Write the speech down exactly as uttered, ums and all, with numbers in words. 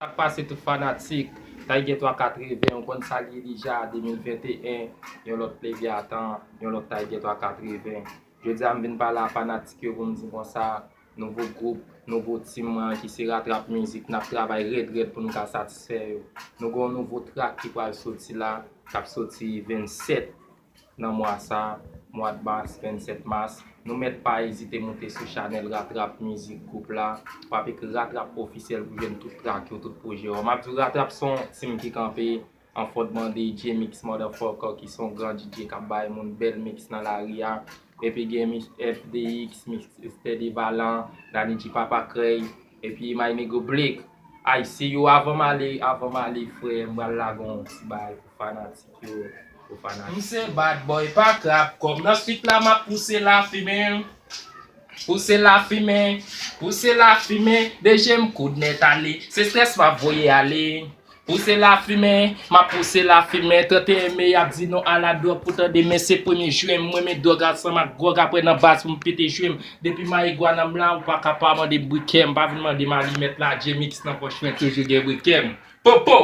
Sa k pase tout fanatik Tiger twa katreven, ou konn sa l ye deja, de mil venteyen, yon lòt Levyatan, yon lòt Tiger twa katreven. Jodi a m vin pale a fanatik yo pou m di konsa, nouvo gwoup, nouvo team mwen ki se Ratrap Mizik, n ap travay rèd rèd pou n ka satisfè yo. Nou gen yon nouvo track ki pral soti la, k ap soti vennsèt nan mwa sa, mwa mas, vennsèt mas. Nou mèt pa ezite moute sou chanèl Ratrap Mizik gwoup la, w ap ekri Ratrap Ofisyèl pou jwenn tout track yo, tout pwojè yo. M ap di w Ratrap se yon team ki kanpe, an fò dmande J-Mix Motherfucker ki se yon gran D J k ap bay moun bèl mix nan lari a. Epi gen F D X, Mix Steady Valan, Danny G Papa Krèy, epi My Nigga Blick. I see you. Avan m ale, avan m ale, frè, m pral lage yon ti bagay pou fanatik yo, pou fanatik. M se bad boy, pa krab kòm. Nan swit la, m ap pouse lafimen. Pouse lafimen, pouse lafimen, de je m koud nèt ale. Se strès m ap voye ale. Pouse lafimen, m ap pouse lafimen. Trannteyen me, y ap di non a la dwòg. Poutan demen se premye jwe m. M renmen dwòg ansanm ak gwòg. Apre nan baz pou m pete jwe m. Depi mayigwa nan m la, ou pa ka pa mande m brikè m. Pa vin mande m alimèt la, J-Mix nan pòch mwen toujou gen brikè m. Popo!